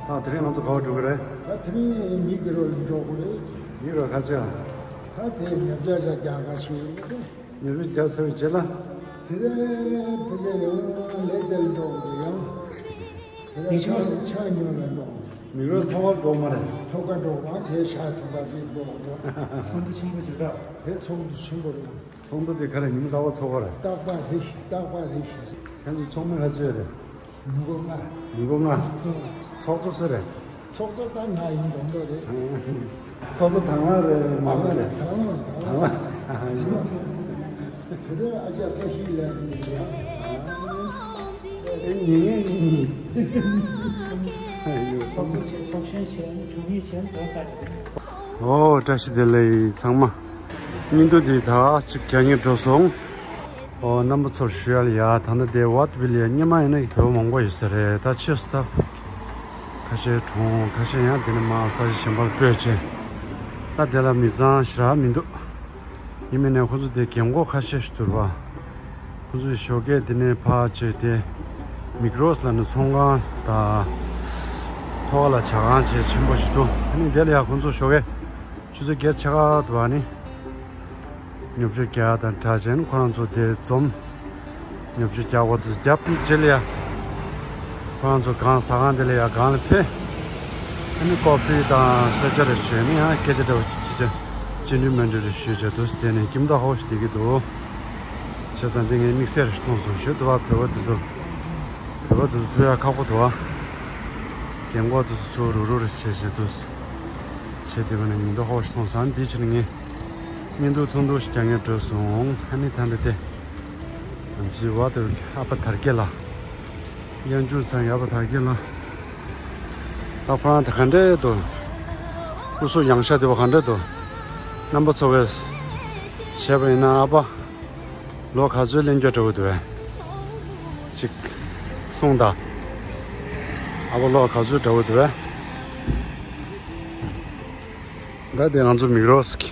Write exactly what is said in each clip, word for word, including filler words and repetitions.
ད་དེ་རིང་ང་ཚོ་ག་པར་འགྲོ་གི་རེད། ད་དེ་རིང་མིག་རོ་འགྲོ་གི་རེད། མིག་རོ་ག་ཚོད་ཨ། ད་དེ་ཉོ་ཆ་ཆ་རྒྱག་ག་ཞིག་རེད། ཉོ་ཆ་རྒྱག་ཚར་བའི་རྗེས་ལ། དེ་རིང་དེ་ག་ཡང་ལས་དེར་འགྲོ་གི་རེད་ཡང་། དེ་རིང་ཆ་ཆ་ཉོ་ལ་འགྲོ། མིག་རོ་ཐོག་ཁར་འགྲོ་མ་རེད། ཐོག་ཁར་འགྲོ་བ་དེ་ཤ་ཐུག་པ་ཞིག་འགྲོ་འགྲོ། ཚོགས་འདུ་ཆེན་པོ་ཞིག་རེད། དེ་ཚོགས་འདུ་ཆེན་པོ་རེད། ཚོགས་འདུ་དེ་ག་རེ་ཉིན་མོ་རྟག་པར་ཚོགས་པ་རེད། རྟག་པར་རེད། རྟག་པར་རེད། ཁྱེད་ཚོ་ཚོགས་མི་ག་ཚོད་རེད། མི་མགོ་ལྔ། མི་མགོ་ལྔ། ཚོགས། ཚོགས་གཙོ་སུ་རེད། ཚོགས་གཙོ་ད་ང་ཡིན་དགོངས་དག་རེད། ཚོགས་གཙོ་དང་བླངས་རེད། མ་དང་བླངས་རེད། དང་བླངས། དང་བླངས། དང་བླངས། དེ་རིང་ཨ་ཅག་བཀྲ་ཤིས་ལགས་ཡིན་ཡང་། ཨེ་ཉེ་ཉེ་ཉེ་ཉེ། ཚོགས་གཙོ་བྱས། ཚོགས་གཞོན་བྱས། དྲུང་ཡིག་བྱས། མཛད་ཚར་རེད། ཨོ་བཀྲ་ཤིས་བདེ་ལེགས་ཚང་མ། བརྙན་ཐུང་འདི་ད་གཅིག་རྒྱག་སྙིང་འདོད་སོང་། ཨོ་རྣམ་པ་ཚོར་ཞུ་ཡ་ལ་ཡ། ད་ནི་དེ་ཝ་ཏི་བི་ལ་ཡ་སྔོན་མ་ཡིན་ན་བོད་པ་མང་པོ་ཡོད་ས་རེད། ད་ཕྱིས་སུ་ད་ཁ་ཤས་གྲོངས། ཁ་ཤས་ཡང་དེ་ནས་མར་ས་ཆ་གཞན་པར་སྤོས་བྱས། ད་དེ་ལ་མི་ཚང་ཞེ་དྲག་མི་འདུག་ཡིན་མིན་ནས་ཁོ་ཚོ་དེ་རྒན་གོག་ཁ་ཤས་ཤིག་འདུག་པ། ཁོ་ཚོའི་ཞོགས་ཀས་དེ་ནས་ཕར་བྱས་ཏེ་མིག་རོ་སི་ལ་ནི་ཚོང་ཁང་དང་། ཐོག་ལ་ཇ་ཁང་བྱས་ཆེན་པོ་ཞིག་འདུག་ཨ་ནི་དེ་ལ་ཡ་ཁོ་ཚོ་ཞོགས་ཀས་ཆུ་ཚོད་བརྒྱད་ཕྱེད་ཀ་དུ་བ་ནི། ཉོ་ཆ་རྒྱག་དང་སྦྲགས་བྱས་ནས་ཁོ་རང་ཚོ་དེར་འཛོམས། ཉོ་ཆ་རྒྱག་པ་ཚོ་རྒྱབ་དེ་རྗེས་ལ་ཡ། ཁོ་རང་ཚོ་གང་ཟ་ཁང་དེ་ལ་ཡ་སྒང་ལ་ཕེབས། ཨ་ནི་ཀོ་ཕི་དང་གསོལ་ཇ་རེ་ཞུས་ནས་ཡང་སྐད་ཆ་འདྲ་བོ་ཅིག་བྱས། བཅར་འདྲི་མོལ་འདྲི་རེ་ཞུས་བྱས་འདུག་དེ་ནས་ཁྱིམ་ཐོག་ཧོ་ཞིག་བསྡད་ཀྱི་འདུག་བྱས་ཙང་འདི་ངས་དམིགས་བསལ་རེ་མཐོང་སོང་། ཞུ་འདུག་བ། བོད་པ་དེ་ཚོ། བོད་པ་དེ་ཚོ་ཕུད་ཡ་ཁག་པོ་འདུག་བ། རྒན་གོག་དེ་ཚོ་ཚུར་རུག་རུག་རེ་བྱས་བྱས་འདུག་བྱས་དེ་བ་ནས་ཉིན་ཐོ་ཧོ་ཞིག་མཐོང་སོང་། འདི་ཕྱིར་ངས་བརྙན་ཐུང་ཐུང་ཐུང་ཞིག་རྒྱག་སྙིང་འདོད་སོང་། ཨ་ནི་ད་འདི་དེ། ང་ཚོའི་བ་དེ་ཨ་ཕ་དར་རྒྱས་ལགས། གཡང་ཆུ་ཚང་ཡ་ཕ་དར་རྒྱས་ལགས། ད་ཁོ་རང་དེ་ག་འདྲས་འདུག་སྐུ་གཟུགས་ཡང་ཤ་དེ་བ་ག་འདྲས་འདུག་རྣམ་པ་ཚོ་གིས་བྱས་པ་ཡིན་ན་ཨ་ཕ་ལོ་ག་ཚོད་ལེན་རྒྱུ་འདྲ་བོ་འདུག་བས། ཅིག་གསུངས་དང་། ཨ་ཕ་ལོ་ག་ཚོད་འདྲ་བོ་འདུག་བས། ད་དེ་ང་ཚོ་མིག་རོ་སི་གི་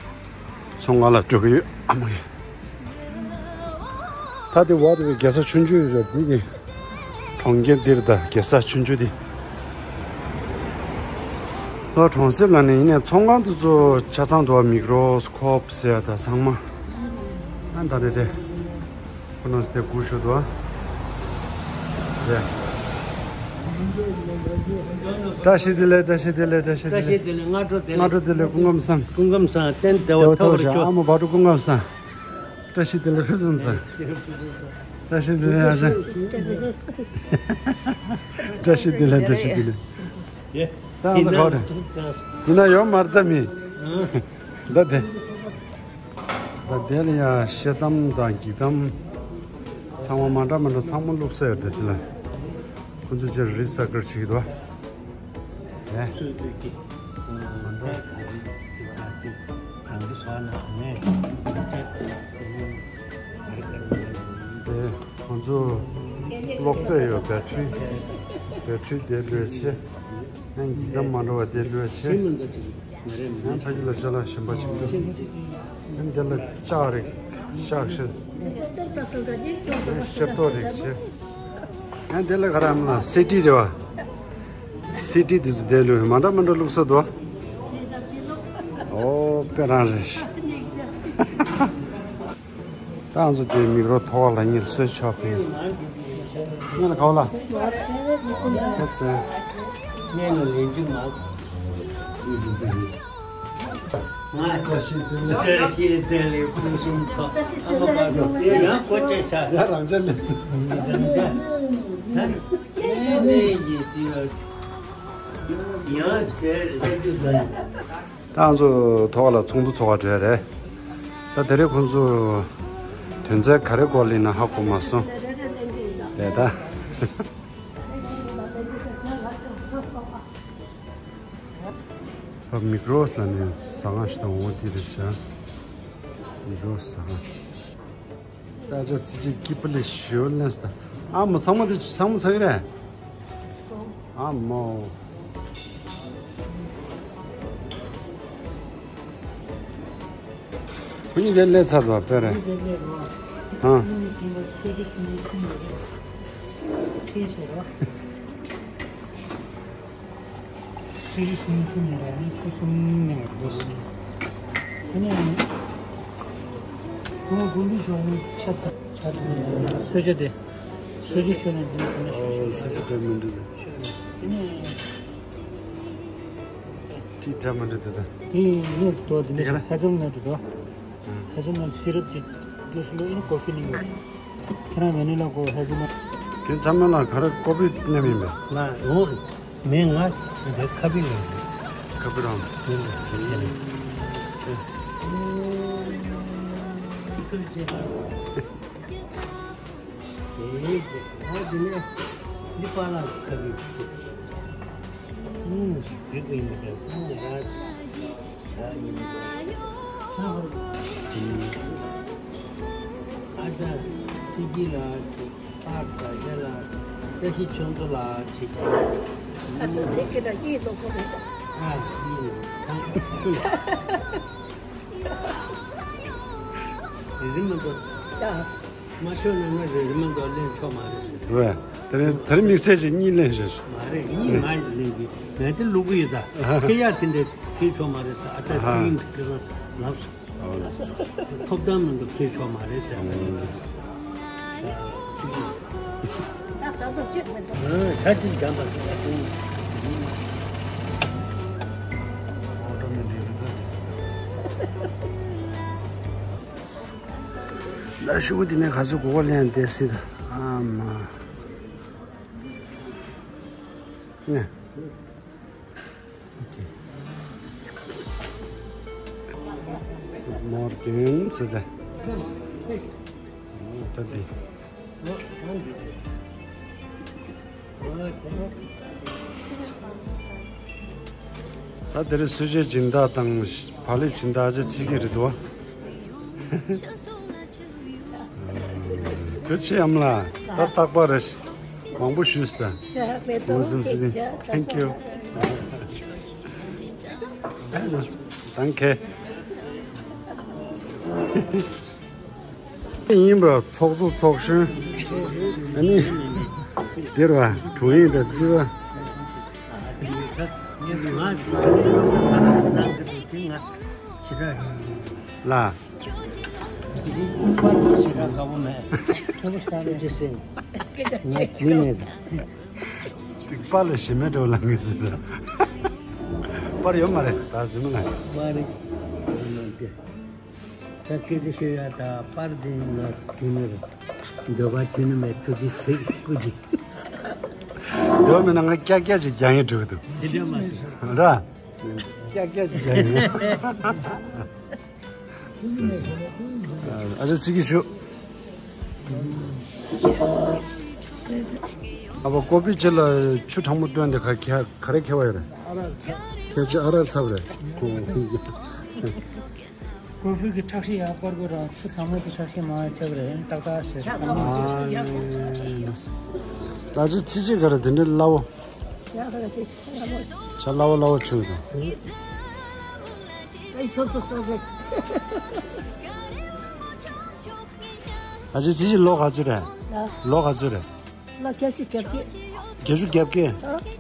ཚོང་ཁང་ལ་འགྲོ་གི་ཡོད། ཨ་མ་གི། ད་དེ་བ་དེ་བའི་རྒྱལ་ས་ཆུང་ཆུང་ཡོད་ས་འདི་གི་གྲོང་ཁྱེར་འདིར། ད་རྒྱལ་ས་ཆུང་ཆུང་འདི། ལོ་གྲོང་གསེབ་ལ་ནི་ཡིན་ནའི་ཚོང་ཁང་དེ་ཚོ་ཆ་ཚང་དུ་བ། མིག་རོ་སི། ཁོབ་སི་ཟེར་ཡ་ད་ཚང་མ། ཨ་ད་དེ་དེ། ཁོ་རང་ཚོ་དེ་སྒུག་ཞུ་འདུག་ཨ། རེད། བཀྲ་ཤིས་བདེ་ལེགས། བཀྲ་ཤིས་བདེ་ལེགས། བཀྲ་ཤིས་བདེ་ལེགས། བཀྲ་ཤིས་བདེ་ལེགས། སྔ་དྲོ་བདེ་ལེགས། སྔ་དྲོ་བདེ་ལེགས། སྐུ་ཁམས་བཟང་། སྐུ་ཁམས་བཟང་། རྟེན་བདེ་བ་ཐོབ་པར་ཤོག་ཨ་མ་བག་དྲོ་སྐུ་ཁམས་བཟང་། བཀྲ་ཤིས་བདེ་ལེགས། ཕུན་སུམ་ཚོགས། བཀྲ་ཤིས་བདེ་ལེགས། ཨ་ཅག་བཀྲ་ཤིས་བདེ་ལེགས། བཀྲ་ཤིས་བདེ་ལེགས། ད་ང་ཚོ་ག་པར། འདི་ན་ཡོད་མ་རེད་ད་མི། ད་དེ། ད་དེ་ལ་ཡང་ཤེལ་དམ་དང་འགྱིག་དམ་ཚང་མ་མ་འདྲ་མ་འདྲ་ཚང་མ་བླུགས་ས་ཡོད་རེད། དེ་ལ་ཁོ་ཚོས་ཅིག་རི་སའི་ཀལ་བྱེད་ཀྱི་འདུག་བ། ཨེ། ང་ཚོ་ཨེ། ང་ཚོ་གློག་རྫས་ཡོད། བེ་ཊི་རི། བེ་ཊི་རི་དེ་བླུགས་བྱས། ཨེ། འགྱིག་དམ་མ་འདྲ་བ་དེ་བླུགས་བྱས། ཡང་ཕ་གི་ལ་ཅ་ལག་གཞན་པ་ཅིག་འདུག་ཨ་ནི་དེ་ལ་ལྕགས་རིགས་ཤག་ཤིག་ཤེལ་ཏོག་རིགས་ཤིག་ཨ་ནི་དེ་ལ་ག་རེ་ཨ་མ་ལ་སི་ཌི་རེད་བ། སི་ཌི་དེ་ཚོ་དེ་ལུས་མ་འདྲ་མ་འདྲ་བླུགས་ས་འདུག་ཨོ་དཔེ་རང་རེད། ད་ང་ཚོ་དེ་མིག་རོ་ཐོག་ལ་ཉིལ་གསོལ་ཆོག་པས། ངས་ལ་ག་བ་ལ། ཁྱེད་ཚོས། ངས་ལ་ལན་རྒྱུ་མ། ང་བཀྲ་ཤིས་བདེ་ལེགས། བཀྲ་ཤིས་བདེ་ལེགས། ཕུན་སུམ་ཚོགས། ཨ་མ་བག་དྲོ། དེ་ཡང་གོ་ཅེས་ཤག་ཡ་རང་ཅག་ལས་སུ། རང་ཅག་ད་ནི་ཡིན་དེ་བ། ཡང་དེ་ལས་རྒྱུ་ད་ཡིན། ད་ང་ཚོ་ཐོག་ལ་ཚོགས་འདུ་ཚོགས་པ་གྲོལ་རེད། ད་དེ་རིང་ཁོང་ཚོ་དོན་ཚན་ག་རེ་སྐོར་ལ་ཡིན་ན་ཧ་གོ་མ་སོང་། རེད་ད། ཨ། མིག་རོ་སི་ལ་ནི་ཟ་ཁང་ཞིག་དང་འོ་དེ་རེད་ཤག་མིག་རོ་སི་ཟ་ཁང་། ད་ཅག་སི་ཅིག་ཀི་པི་ལི་ཞོ་ལེན་སི་ད། ཨ་མོ་ཚང་མ་དེ་ཚང་མ་ཚང་གི་རེད། ཨ་མོ། ཁོ་གཉིས་དེ་སླེབས་ཚར་བ་དཔེ་རེད། ཨ། ཁོ་གཉིས་དེ་ལ་ཆོས་རྒྱལ་ཞུ་ནས་ཁྱིམ་ལ་རེད། ཁྱིམ་ཆེ་རོ། ཚེས་གསུམ་གསུམ་ནས་ར་ནི་ཆུ་གསུམ་ནས་འགོ་ཟིན། ཨ་ནི་ཨ་ནི། ཁོང་དགོན་པའི་ཞོགས་ནས་ཆབ་དང་ཆབ་དང་གསོལ་ཇ་དེ། གསོལ་ཇ་ཞོགས་ནས་འདི་ནས་གོན་ནས་ཞོགས་ཞོགས། གསོལ་ཇ་འདྲ་མི་འདུག་ཨ་ནི། ཏི་འདྲ་མི་འདུག་ད་ལྟ། དེ་ཡིན་འདུག་འདི་ནས་ཧེ་ཛལ་ནཊ་འདུག་ཧེ་ཛལ་ནཊ་སི་རབ་ཅིག་འདུག་སུ་ལོ་ཨིན་ཀོ་ཕི་ནི་ཡོད། ཁྱེད་རང་མེ་ནི་ལ་གོ་ཧེ་ཛལ་ནཊ། དེ་ཚང་མ་ལ་ག་རེ་ཀོ་ཕི་མཉམ་ཡིན་པས། ང་འོ་རེད། མེ་ང་འདི་ཁ་ཕི་རང་། ཁ་ཕི་རང་། མེ་ལ་ཁ་ཕི་རང་། ཨེ་ང་འདི་ནས་ནི་པ་ལ་ཁ་ཕི། ཨུམ་རིག་པ་ཡིན་པ་དང་ཨུམ་ར། ཨ་ཅག་ཚེ་སྐྱིད་ལགས། པར་དགའ་རྒྱ་ལགས། བཀྲ་ཤིས་ཆོས་མཚོ་ལགས་ཀྱིས། ཨ་ཙི་ཚེ་སྐྱིད་ལགས་གཉིད་ལོག་གོ་མེད། ཨ་གཉིད་ཐང་། རི་མ་འདུག་ཡ། མ་ཤོར་ན་ང་རེ་རེ་མ་འདོར་ལེན་ཆོག་མ་རེད་ཟེར། རེད། དེ་རིང་དེ་རིང་དམིགས་བསལ་གྱི་གཉིད་ལེན་ཞེས། མ་རེད། གཉིད་ང་ཡིས་ལེན་གྱི་མེད་དེ་བླུག་གི་ཡོད་ད། ཁེ་ཡ་དེ་འདྲ་ཁེ་ཆོག་མ་རེད་ཟེར། ཨ་ཅག་ཨ་ཧ། ཁེ་ཡིན་ཁེ་རང་ལབ་སོང་། ཨོ་ལགས་སོ། ཐོབ་ཐང་མི་འདུག་ཁེ་ཆོག་མ་རེད་ཟེར། ཨ་ཅག་དེ་འདྲ་ཟེར། ད་ད་ད་ཅིག་མི་འདུག་ཨ་ད་ཅིག་འཇམ་པ་ཞིག་ལ་ཐོན། ཨོ་ཏོ་མེ་ཊིག་རེད་ད། ལ་ཤུ་གུ་དེ་ནས་ག་ཚོད་གོ་ག་ལེན་བསྡད་སྲིད། ཨ་མ། ནས། མོར་གིན་ཟེར་ད། ད་འདི། ད་དེ་རིང་གསོལ་ཇའི་སྦྱིན་བདག་དང་བག་ལེབ་སྦྱིན་བདག་ཅེས་བརྩི་གི་རེད་དོ། ཐུགས་རྗེ་ཆེ་ཨ་མ་ལགས། ད་རྟག་པར་རེ་མང་པོ་ཞུས་ད། ངོ་སེམས་སྲིད། Thank you. Danke. ཡིན་པ་ཚོགས་གཙོ་ཚོགས་གཞོན། ཨ་ནི། འདིར་བ་དྲུང་ཡིག་དང་རྩིས་པ། ལ། ང་རྒྱུས་མེད། པར་ལ་ཞི་མེད་འགྲོ་ལ་ངེས་ཟེར། པར་ཡོད་མ་རེད་ད་ཟིན་མ་ལ། མ་རེད། ད་སྐད་ཆ་ཤོད་ཡ་ད་པར་འདི་ང་རྒྱུས་མེད་རེད། འདོད་པ་རྒྱུས་ནི་མེད། ཐུགས་རྗེ་ཆེ་སྐུ་མཁྱེན། འདོད་མེད་ན་ང་ཀྱག་ཀྱག་ཅིག་རྒྱག་ཡིན་འགྲོ་གི་འདུག་དེ་འདྲ་མ་ཟེར། ར། ཀྱག་ཀྱག་ཅིག་རྒྱག་ཡིན། ཨ་ཅག་ཚིག་གི་ཞུ། ཨ་ཕ་ཀོ་པི་ཅི་ལ་ཆུ་གྲང་མོ་བཏོན་ཏེ་ག་ག་རེ་ཁྱེར་བ་ཡོད་རེད། ཁྱེར་ཆུ་ཨ་རག་ཚབ་རེད། ཀོ་ཧྥི་གི་ཁྲག་ཤེད་ཡག་པར་གོ་རང་ཆུ་གྲང་མོ་དེ་ཁྲག་ཤེད་མང་བ་ཆགས་རེད། ཏག་ཏག་ཟེར། ད་ཅི་ཚིག་ཅི་ག་རེ་དེ་འདྲ་སླ་བོ། ཆ་སླ་བོ་སླ་བོ་ཆུ་དང་། ཨ་ཅེ་ཅི་ཅི་ལོ་ག་ཚོད་རེད། ལོ་ག་ཚོད་རེད། ལོ་བརྒྱད་ཅུ་གྱ་བརྒྱད། བརྒྱད་ཅུ་གྱ་བརྒྱད།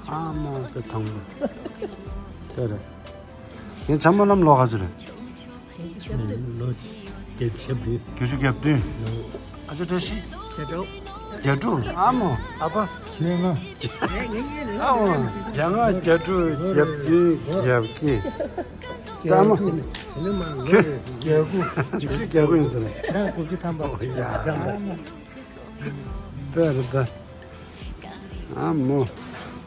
ཨ་མ་དེ་དང་པོ། དེ་རེད། ངའི་ཚ་མོ་ལམ་ལོ་ག་ཚོད་རེད། ལོ་བརྒྱད་ཅུ་གྱ་བདུན། བརྒྱད་ཅུ་གྱ་བདུན། ཨ་ཅེ་བཀྲ་ཤིས། བརྒྱད་དྲུག། བརྒྱད་དྲུག་ཨ་མོ་ཨ་ཕ། བརྒྱད་ལྔ། ཨ་མོ་བརྒྱད་ལྔ་བརྒྱད་དྲུག་བརྒྱད་བདུན་བརྒྱད་བརྒྱད། ཨ་མོ། ཁྱོད་བརྒྱད་དགུ། ཁྱོད་བརྒྱད་དགུ་ཡིན་ཟེར། ཁྱེད་རང་དགུ་བཅུ་ཐམ་པ། ཡ། དཔེ་རེད་ད། ཨ་མོ།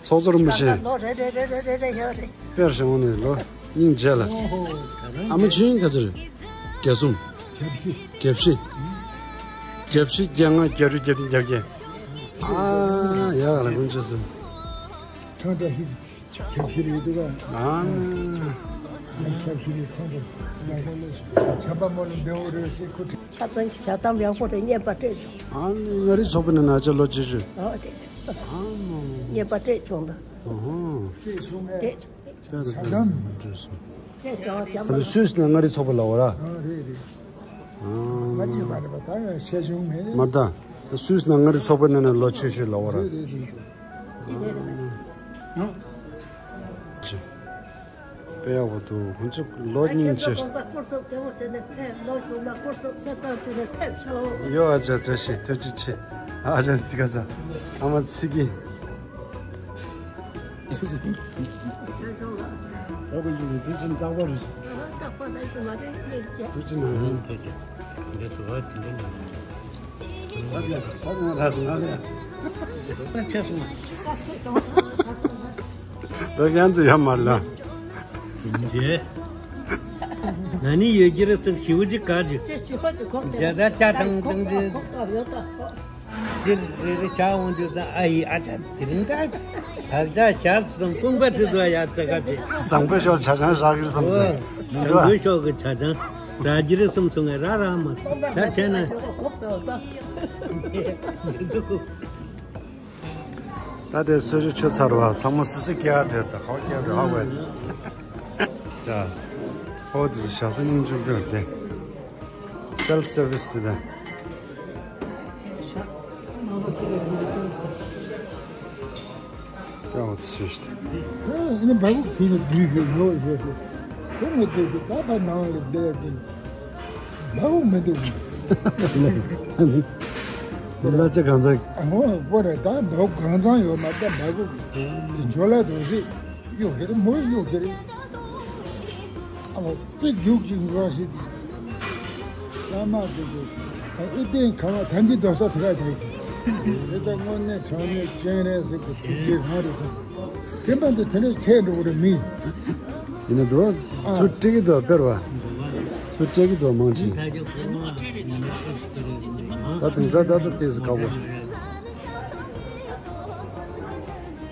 ཚོགས་གཙོ་རིན་པོ་ཆེ། ལོ་རེ་རེ་རེ་རེ་རེ་ཡོད་རེད། དཔེར་བཞག་ནས་ལོ་སྙིང་རྗེ་ལ། ཨ་མ་ཆུང་ག་ཚོད་རེད། བརྒྱད་གསུམ། བརྒྱད་བཞི། བརྒྱད་བཞི་བརྒྱད་ལྔ་བརྒྱད་དྲུག་བརྒྱད་བདུན་བརྒྱད་བརྒྱད། ཨ་ཡ་ལ་ཀུན་སྤྱོད་སུ། ཚང་ད་ཧི། བརྒྱད་བཞི་རེད་འདུག་ག་ཨ། བརྒྱད་བཞི་རེད་ཚང་ད། ཆབ་པ་མོ་ལ་འདེའུ་རེད་སེ་ཁུ་ཁྲི། ཆ་ཚང་ཞག་དང་ཡག་པོ་རེད། བརྙས་པ་སྤྲད་ཆོག་ཨ་ནི་མངའ་རིས་ཚོགས་པའི་ནང་ན་ཅ་ལོ་ཅི་ཞུ། ཨ་དེ་ཆོག་ཨ་མོ། བརྙས་པ་སྤྲད་ཆོག་ད། ཨ་ཧོ། སྤྲད་སོང་ངས། སྤྲད་ཆོག་ཆ་ཚང་། སྤྲད་སོང་། སྤྲད་སོང་ཆ་ཚང་། སུད་སི་ནང་མངའ་རིས་ཚོགས་པ་ལ་འོ་ར། ཨ་རེད་རེད། ཨ། མ་བརྗེད་པ་རེད་པ་ད་ཡང་ཆེ་ཆུང་མེད། མ་ད། ད་སུད་སི་ནང་མངའ་རིས་ཚོགས་པའི་ནང་ནས་ལོ་ཆེ་ཤོས་ལ་འོ་ར། རེད་རེད་རེད། དཔེ་ཡག་པོ་འདུག་ཁོང་ཚོ་ལོ་གཉིས་ཕྱིར། སྐོར་སོགས་བདེ་བོ་བྱས་ནས་ཕེབས། ལོ་གཞུག་མ་སྐོར་སོགས་ཤ་སྟག་བྱས་ནས་ཕེབས་ཤོག་ཡོ། ཨ་ཅག་བཀྲ་ཤིས། ཐུགས་རྗེ་ཆེ། ཨ་ཅག་འདི་ག་ས་ཨ་མ་ཚིག་གི། ཐུགས་རྗེ་ཆེ། རྟག་པར་རེད། ཐུགས་རྗེ་ཆེ། ཐུགས་རྗེ་ཆེ། ད་ཁྱེད་ཚོ་ཡ་མ་ལ། ང་ནི་ཡོད་ཀྱི་རེད་ཟེར་ཞིབ་ཅིག་ག་ཅིག་ཇ་ད་ཅ་དང་དང་ཅི་ཅི་རེ་རེ་ཆ་འོང་དུས་ཙང་ཨ་ཡི་ཨ་ཅག་དེ་རིང་ད་བག་ཆགས་ཞག་གསུམ་དཔུང་པ་དེ་ཚོ་ཡ་ཙ་ག་ཅིག་བཟང་པོའི་ཞོར་ཇ་ཆང་རག་གི་རེད་བསམ་སོང་། བཟང་པོའི་ཞོར་གི་ཇ་ཆང་རག་གི་རེད་བསམ་སོང་ངས་ར་ར་མ་ད་བྱས་ན། ད་དེ་གསོལ་ཇ་མཆོད་ཚར་བ་ཚང་མ་སོ་སོའི་སྐྱེལ་ཡག་དེར་ད་ཧོ་སྐྱེལ་དུ་ཧ་བས། ད་ཧོ་དེ་ཚོ་ཞག་སོ་སྙིང་རྗེ་པོ་དེ་སེལ་སར་བི་སི་དེ་དང་། ཀྱང་འོ་དེ་སུས་ཤི། ཨ་ནི་འབའ་ཁུག་དེ་ནི་བསྡུས་ཤིག་ཡོད་ཡོད་ཤིག་དེ་མི་བསྡུས་ཤིག་ད་ཕར་ནང་ལ་བསྡད་ཀྱིན་འབའ་ཁུག་མི་འདུག་ཨ་ནི་ལ་ཅི་གང་ཚ། ཨ་ཧོ་པོ་རེད། ད་འབའ་ཁུག་གང་ཚང་ཡོད་མ་ད་འབའ་ཁུག་དེ་འཇོ་ལ་དོ་ཞིག་གཡུག་གི་རེད། མོ་གཡུག་གི་རེད། ཨ་ལ་ཙི་རྒྱུག་ཅིག་འགྲོ་ཞིག་ལ་མ་དེ་དེ་ཨི་ཏེན་ཁ་བ་ད་འདི་རྡོ་ས་དེ་ག་དེ་དེ་ད་དངོས་གནས་དྲང་གནས་སྤྱན་རས་གཟིགས་ཀྱི་ཐུགས་རྗེ་གང་རེད་ཟེར། དེ་འབའ་འདི་དེ་ནས་ཁྱེད་འགྲོ་གི་རེད་མི། ཡིན་ན་འདུག་ཚུར་སྤྲད་ཀྱི་འདུག་དཔེར་བ། ཚུར་སྤྲད་ཀྱི་འདུག་མང་ཆེ། ད་དེང་སང་ད་ལྟ་ཏོག་ཙམ་དཀའ་པོ།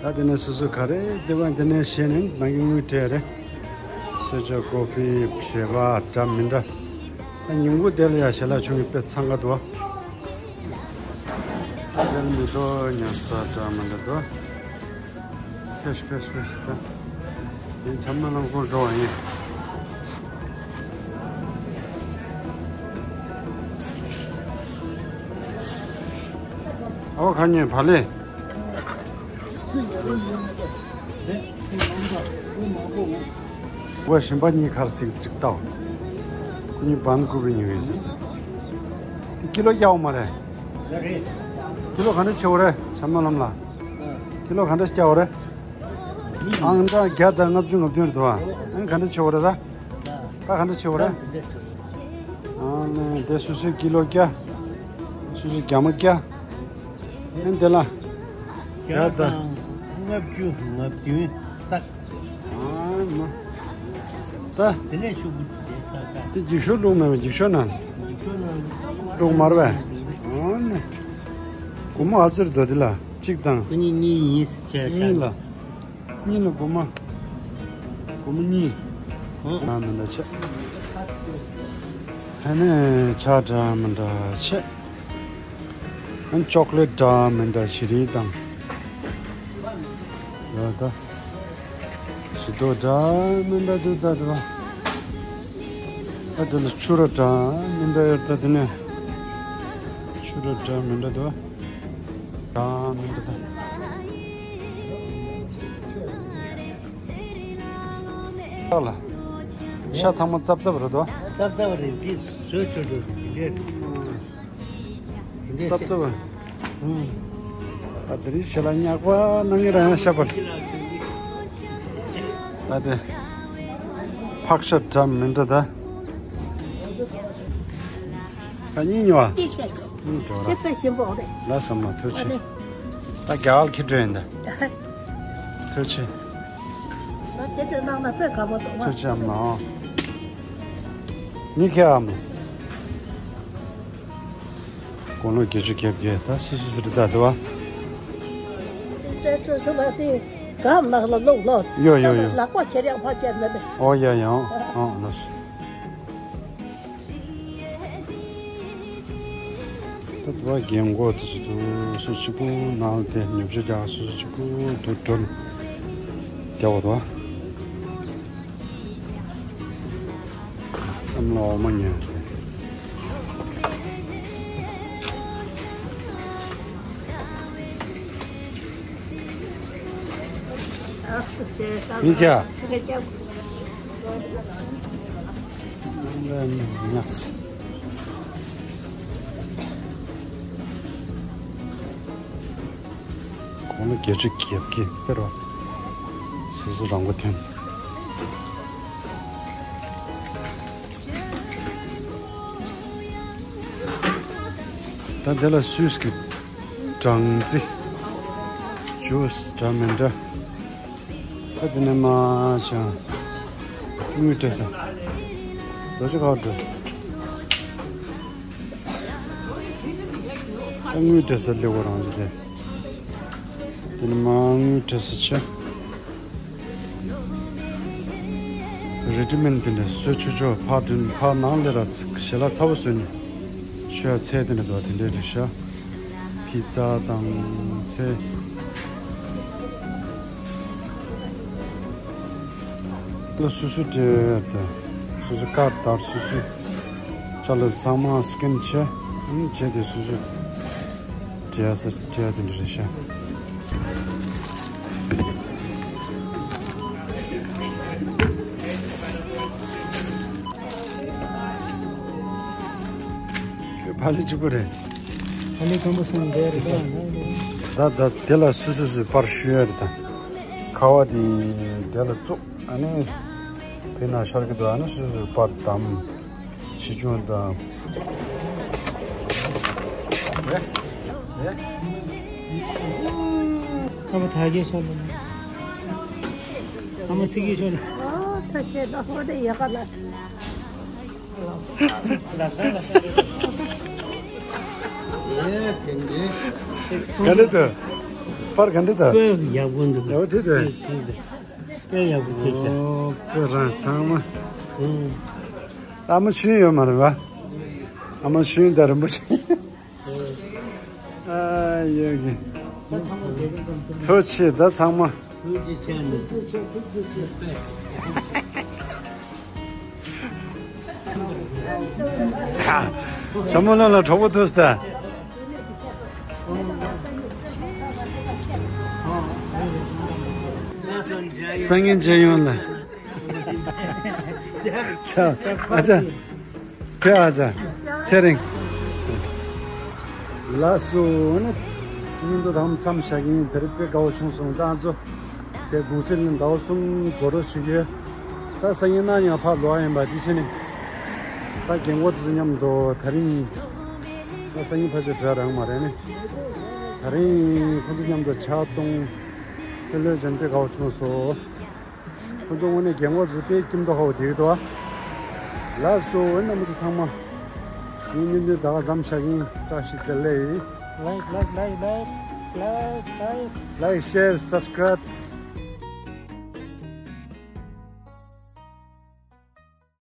ད་དེ་ནས་སོ་སོ་ག་རེ་དེ་བ་འདི་ནས་བཤད་ནས་ནང་གི་དངུལ་སྤྲད་རེད། གསོལ་ཇ་ཀོ་ཕི་བྱེད་པ་འདྲ་མི་འདྲ། ད་ཉིན་གུང་དེ་ལ་ཡ་ཞལ་ལག་ཆུང་གི་དཔེ་འཚང་ཁ་འདུག་ཨ་དེ་ལ་མི་ཐོག་ཉལ་ས་འདྲ་མི་འདྲ་འདུག་ཕེབས་ཕེབས་ཕེབས་ད། དེ་འཆམ་མ་ལམ་སྐོར་འགྲོ་བ་ཡིན། ཨོ་ཁ་ཉེ་བ་ལེ། ཝ་ཞིམ་པ་གཉིས་ཁར་སིག་ཅིག་ཏའོ། ཁོ་གཉིས་བན་ཀུ་བི་ཉོ་ཡོད་ཟེར་ཟེར། དེ་ཀི་ལོ་རྒྱག་འོ་མ་རེད། ཀི་ལོ་ག་འདྲ་ཆེ་བོ་རེད་འཆམ་མ་ལམ་ལ། ཀི་ལོ་ག་འདྲ་རྒྱག་འོ་རེད། ཨང་གྲངས་བརྒྱ་དང་ལྔ་བཅུ་ང་བདུན་རེད་འདུག་ཨ། ཨང་ག་འདྲ་ཆེ་བོ་རེད་ད། ད་ག་འདྲ་ཆེ་བོ་རེད། ཨ་ནི་དེ་སོ་སོའི་ཀི་ལོ་བརྒྱ། སོ་སོའི་རྒྱ་མ་བརྒྱ། ཨ་ནི་དེ་ལ། བརྒྱ་དང་ལྔ་བཅུ་ང་བདུན་ཙག་ཨ་མ། ད། དེ་ནས་ཤུགས་པོ་དེ་ཙག་ཙག་དེ་འགྱིག་ཤོག་བླུགས་མེད་པ་འགྱིག་ཤོག་ནང་། འགྱིག་ཤོག་ནང་། བླུགས་མར་བས། ཨ་ནི། སྒོར་མོ་ཨ་ཙིར་དོ་དེ་ལ་གཅིག་དང་། ཁོ་གཉིས་གཉིས་ཡིན་ཟེར་བྱས། གཉིས་ལ། གཉིས་ལ་སྒོར་མོ། སྒོར་མོ་གཉིས། ཨོ། ཨ་མི་འདྲ་ཆེ། ཨ་ནི་ཇ་འདྲ་མི་འདྲ་ཆེ། ཨ་ནི་ཅོག་ལེ་ཊི་འདྲ་མི་འདྲ་ཞི་རིལ་དང་། ཡོད་ད། ཞི་དོ་འདྲ་མི་འདྲ་འདུག་ད་དེ་བ། ད་དེ་ལ་ཆུ་ར་འདྲ་མི་འདྲ་ཡོད་ད་དེ་ནས། ཆུ་ར་འདྲ་མི་འདྲ་འདུག་བ། འདྲ་མི་འདྲ་ད། ལ། ཤ་ཚང་མ་རྩབ་རྩབ་རེད་དོ། རྩབ་རྩབ་རེད། འདི་བཟོས་ཆོག་ཆོག་འདི་འདྲས། འདི་འདྲས་རྩབ་རྩབ་རེད། ཨུམ། ད་དེ་རིང་ཞལ་ལག་ཉག་པ་གནང་གི་རང་ཡང་ཤ་བར། ད་དེ། ཕག་ཤ་འདྲ་མི་འདྲ་ད། ད་གཉིས་ཉོ་བ། གཉིས་ཉོ་བ། དེ་དཔེ་ཞིམ་པོ་རེད། ལ་བསམ་ལ་ཐུགས་རྗེ་ཆེ། ད་རྒྱ་གར་ཁྱི་སྤྲོད་ཡིན་ད། ཐུགས་རྗེ་ཆེ། ད་དེ་དེ་ནང་ན་དཔེ་དགའ་པོ་འདུག་བ། ཐུགས་རྗེ་ཆེ་ཨ་མ་ལགས། གཉིས་ཁེ་ཨ་མ་ལགས། དགུང་ལོ་བརྒྱད་ཅུ་གྱ་བརྒྱད་ད་སི་སི་སི་རི་ད་དུ་བ། དེ་ཚོ་ལ་དེ་གམ་ནག་ལ་ལོག་ལོག་ཡོ་ཡོ་ཡོ། ལག་པ་ཁྱེར་ཡག་ཕ་ཁྱེར་ནི་མེད། ཨོ་ཡ་ཡ་ཨོ་ཨོ་ལོས། ད་དུ་བ་རྒན་གོག་དེ་ཚོ་དུ་སུ་གཅིག་པུ་ནང་དེ་ཉོ་ཆ་རྒྱག་སུ་སུ་གཅིག་པུ་དུ་འགྲོ་ནས་རྒྱག་པ་དུ་བ། ཨམ་ལ་འོ་མ་ཉོས་ཏེ། མི་ཁྱ། ཉགས། གོང་ལ་བརྒྱད་ཅུ་བརྒྱད་ཀྱི་སྤེལ་བ། སོ་སོ་རང་མགོ་ཐོན། ད་དེ་ལ་སུས་ཀྱི་སྦྲང་རྩི། ཇུས་འདྲ་མི་འདྲ། ད་དེ་ནས་མ་ཅང་དངུལ་སྤྲད་ས། རྡོ་རྗེ་ཁ་འགྲོ། ད་དངུལ་སྤྲད་ས་སླེབས་པ་རང་བྱས་ཏེ། དེ་ནས་མ་དངུལ་སྤྲད་ས་ཆེ། རེ་ཌི་མེཌ་དེ་འདྲ་བཟོ་ཆོག་ཆོག་ཕར་དྲུད་ཕར་ནང་སླེབས་ར་ཞལ་ལག་ཚ་པོ་བཟོས་ནས། མཆོད་ཚལ་དེ་འདྲ་འདུག་དེ་འདྲའི་རེད་ཤག་ཕི་ཛ་དང་ཚལ། ད་སོ་སོ་སྤྲད་དེ། སོ་སོ་ཀར་དར་སོ་སོ། ཅ་ལག་ཚང་མ་སི་ཀེན་བྱས། ཨ་ནི་བྱས་ཏེ་སོ་སོ་སྤྲད་ས་སྤྲད་དེ་འདྲ་རེད་ཤག་ཁྱོད་ཕ་ལི་གཅིག་པུ་རེད། ཕ་ལི་སྐམ་པོ་སོང་འདྲ་རེད་ད། ད་ད་དེ་ལ་སོ་སོ་སོའི་པར་ཞུ་ཡ་རེད་ད། ཁ་བ་དེ་དེ་ལ་བཙུགས། ཨ་ནི་དེ་ན་ཤར་གི་འདུག་ཨ་ནི་སོ་སོའི་པར་དང་། ཆེ་ཆུང་དང་། ཨེ། ཨེ། ཨ་མ་ཐག་གིས་ཆོད་ལ། ཨ་མ་ཚིག་གིས་ཆོད་ལ། ཨོ་ད་ཁྱེད་ད་ཧོ་དེ་ཡག་ག་ལ། ག་འདྲ་འདུག་པར་ག་འདྲ་འདུག་དཔེ་ཡག་པོ་འདུག་ཡག་པོ་ཐེབས་འདུག་དཔེ་ཡག་པོ་ཐེབས་ཤག་དཔེ་ཡག་པོ་ཐེབས་ཤག་ཨོ་དཔེ་རང་ཚང་མ། ཨུམ། ཨ་མ་ཤུན་ཡོད་མ་རེད་པ། ཨ་མ་ཤུན་ད་རིན་པོ་ཆེ། ཨ་ཡོད་གི། ཐུགས་རྗེ་ཆེ་ད་ཚང་མ། ཐུགས་རྗེ་ཆེ་ནི། ཇོ་མོ་ལོ་ལ་གྲོགས་པོ་ཐུག་སྟེ། སང་ཉིན་མཇལ་ཡོང་ལ། ཆ་ཨ་ཅག་ཁྱེད་ཨ་ཅག་ཚེ་རིང་། ལགས་སོ་ནི། སྙིང་དུ་དམ་བསམ་བཞག་གིན་དེ་རིང་དཔེ་དགའ་བོ་བྱུང་སོང་། ད་ང་ཚོ་དེ་གུང་སེང་ལ་ཟླ་བ་གསུམ་རྫོགས་རོགས་བྱེད་ཀྱི་ཡོད། ད་སང་ཉིན་གནངས་ཉིན་ཕར་ལོག་ཡིན་པ་དེ་བྱས་ནས། ད་རྒན་གོག་དེ་ཚོ་མཉམ་དུ་དེ་རིང་། ད་སང་ཉིན་ཕལ་ཆེར་འགྲོ་ཡ་རག་མ་རེད་ནི། དེ་རིང་ཁོང་ཚོ་མཉམ་དུ་ཇ་བཏུང་། དཔེ་ལོས་བྱས་ནས་དཔེ་དགའ་བོ་བྱུང་སོང་། ཁོ་ཚོ་དངོས་གནས་རྒན་གོག་ཚོ་དཔེ་ཁྱིམ་ཐོག་ཧོ་དེ་གི་འདུག་ལགས་སོ་རྣམ་པ་ཚོ་ཚང་མ། ངའི་བརྙན་ཐུང་ད་ག་ཙམ་བཞག་གིན། བཀྲ་ཤིས་བདེ་ལེགས། Like, like, like, like, like, like. Like, share, subscribe.